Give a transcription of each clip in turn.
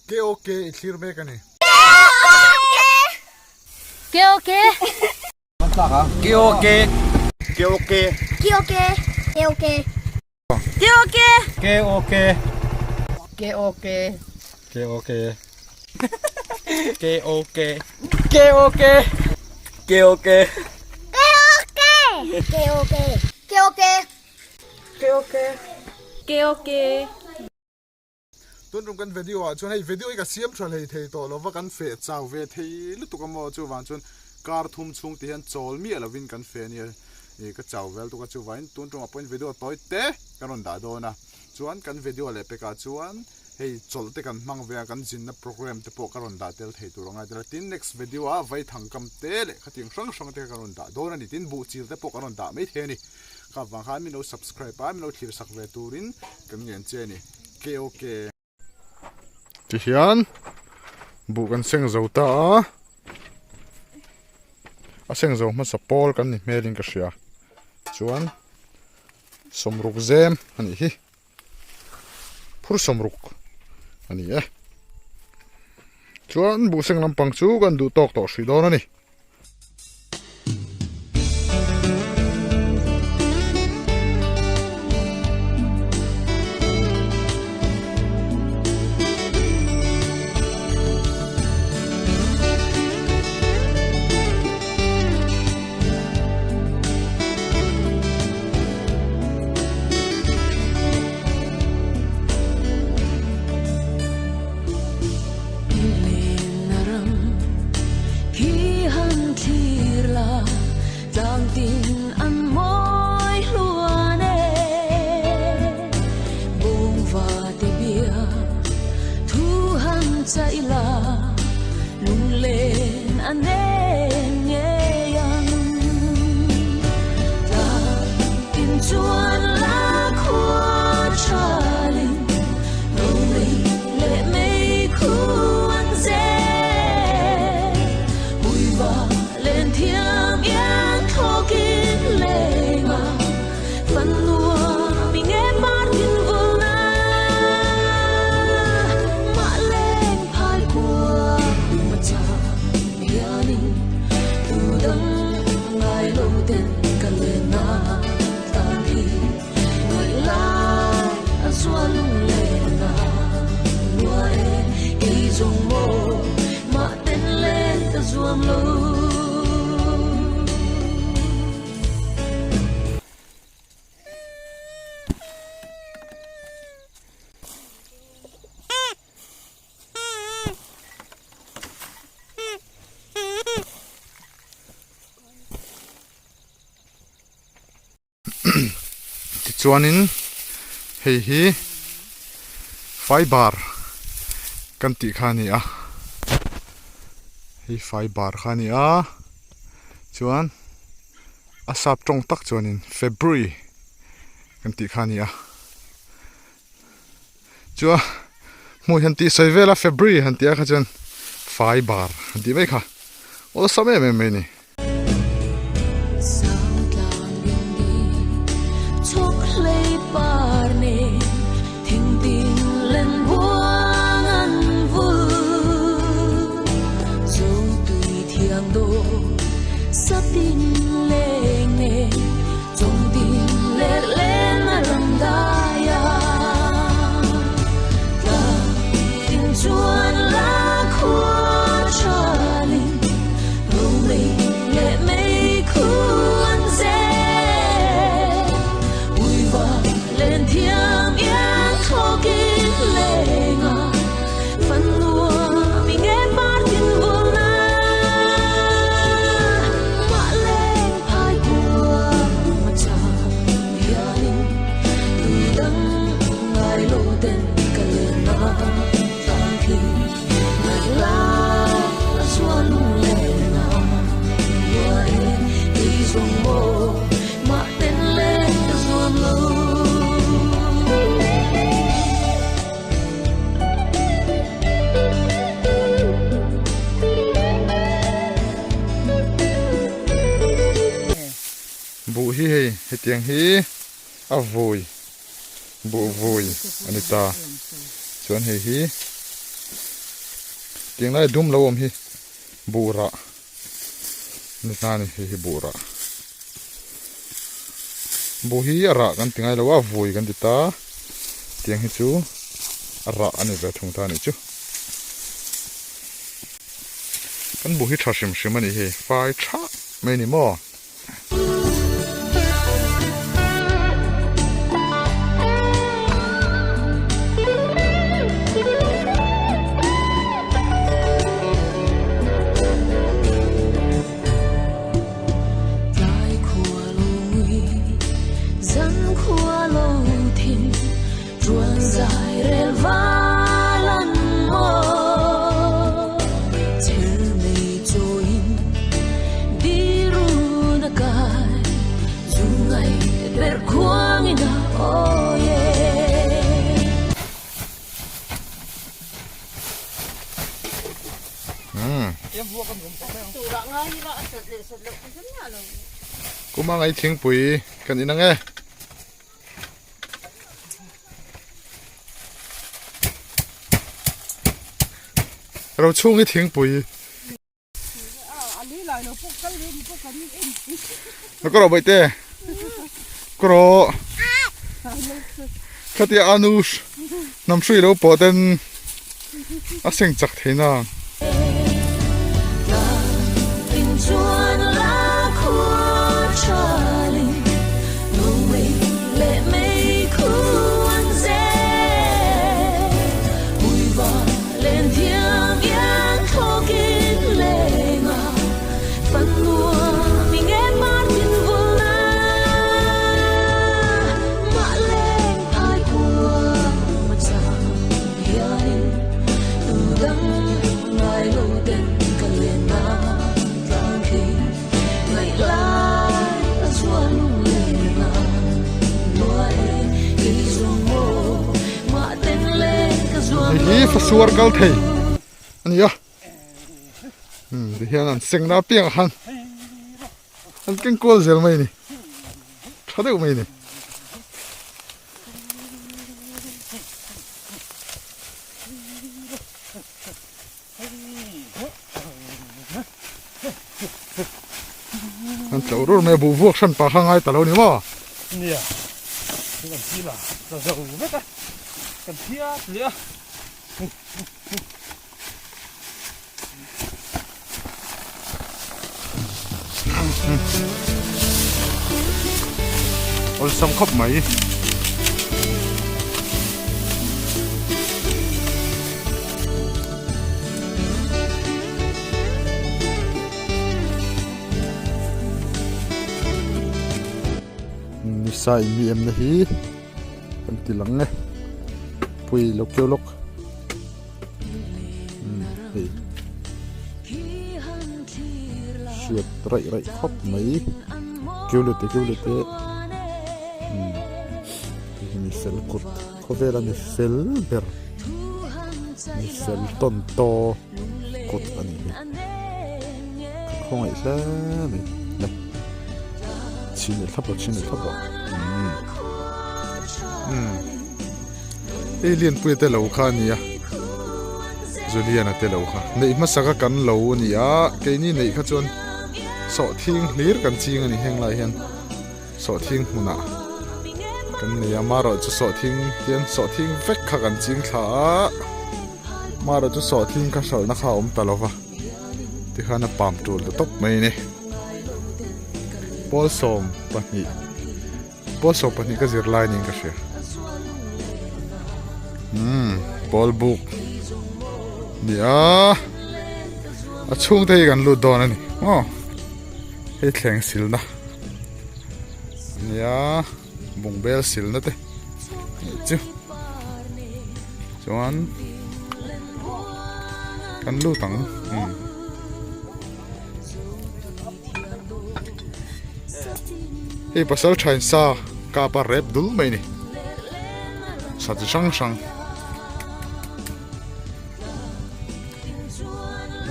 KOK i thlir mek a ni. KOK. KOK. KOK. KOK. KOK. KOK. KOK. KOK. KOK. KOK. KOK. KOK. KOK. KOK. KOK. KOK. Tun tum kan video ah chuan hei video hi ka siam tha hlei thei tawh lova kan feh chau ve thei lutuk a maw chuvang chuan kar thum chhung ti hian chawl miah lovin kan feh ania ih ka chau vel tuk a chuvangin tun tumah pawhin video tawi te kan rawn dah dawn a chuan kan video leh pekah chuan hei chawlh te kan hmang ve a kan zinna program te pawh ka rawn dah tel thei tur a ngai tel a tin next video ah vaithang kam te leh khatiang hrang hrang te kha kan rawn dah dawn a ni tin buhchil te pawh kan rawn dah mai thei a ni. Kha vang khan min lo subscribe a, min lo thlir sak ve turin kan ngen che a ni. KOK. Tihian buh kan seng zo ta a, a seng zo hmasa pawl kan ni hmelin ka hria. Chuan sawmruk zem a nih hi, phur sawmruk a ni e. Chuan buh seng lampang chu kan duh tawk tawh hrih dawn a ni. Tichuanin hei hi fiber kan tih kha a ni a hei fiber kha a ni a chuan a sap tawng tak chuanin february kan tih kha a ni a chuan hmuh hian tih sawi vel a february han tih ah kha chuan fiber han tih mai kha awlsam em em mai a ni. Buh hi hei hetiang hi a vui buh vui a ni ta chuan hei hi. Tiang lai dum lo awm hi buh rah ni ta a ni hei hi buh rah buh hi a rah kan ti ngai lo a vui kan ti ta tiang hi chu a rah a ni ve thung ta a nih chu kan buh hi tha hrim hrim a nih hi fai tha mai a ni maw. Kuma ngai thingpui kan in ang e. Rochhungi thingpui. Ka rawh baihte ka rawh khatia anu hnam hrui lo pawh ten a seng chak thei na. Hei hi fasuar kal thei a ni a ti hian an seng na apiangah khan an keng kual zel mai a ni tha deuh mai a ni. An tlo rur mai a buh vuak hran pah kha ngai ta lo ni maw? Nia, kan thi la, ka zo vek a, kan thiat leh a. Awlsam khawp mai. Nisa in mi emna hi kan ti lang e pui lo keu lawk hei hriat raih raih khawp mai keu leh te keu leh te hei hi mi fel kut khawvela mi fel ber mi fel tawn taw kut a nih hi ka khawngaih hle mai le chhin leh thlap rawh chhin leh thlap rawh umm hei Lianpuia te lo kha a nia Juliana te lo kha neih hmasaka kan lo a ni a keini neih kha chuan sawhthing hlir kan ching a ni heng lai hian. Sawhthing hmunah kan nei a, marawh chu sawhthing hian sawhthing vek kha kan ching thla a, marawh chu sawhthing kha hralhna kha a awm ta lo va, tikhan a pam tul ta tawp mai a ni. Pawl 12 pawl 12 ka zir lai niin ka hria. Umm pawl buk nia a chhungte hi kan lut dawn a ni maw. Hei thleng silna ania bungbel silna te nih chu chuan kan lut ang umm hei pasal thain sa kap a rep dul mai a ni sa chi hrang hrang.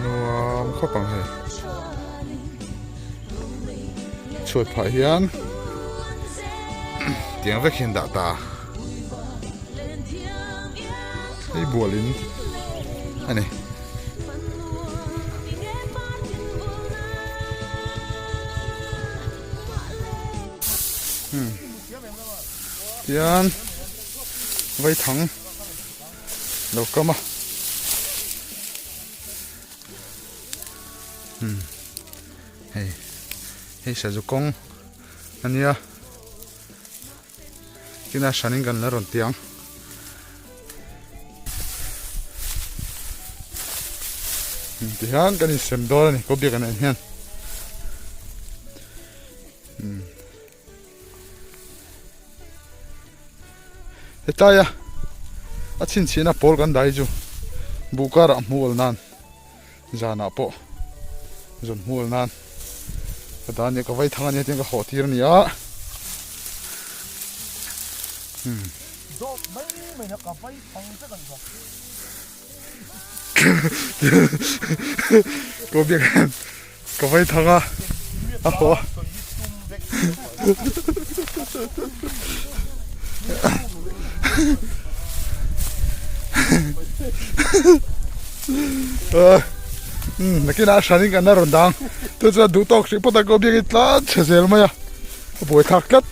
Nuam khawp ang hei. Chhuat phah hian tiang vek hian dah ta. Hei bual in a ni. Tian vaithang lo kam a. Hmm. Hei hei sazu kawng a nia. Tin a hranin kan la rawn ti ang. Tihian kan insem dawn a ni kawbiak kan en hian. Hmm. Hetaia a chhinchhiahna pawl kan dah hi chu buh karah hmuh awl nan zanah pawh zawn hmuh awl nan ka dah a nia ka vai thang a nia tiang ka hawh tir a ni a hmm. Dawt mai mai na ka vai thang vek a ni kha. Ko biak hian ka vai thang a a haw a. Nakinah a hranin kan la rawn dang chu chuan duh tawk hrih phawt a ko biak hi tlan chhe zel mai a a buai thlak tlat.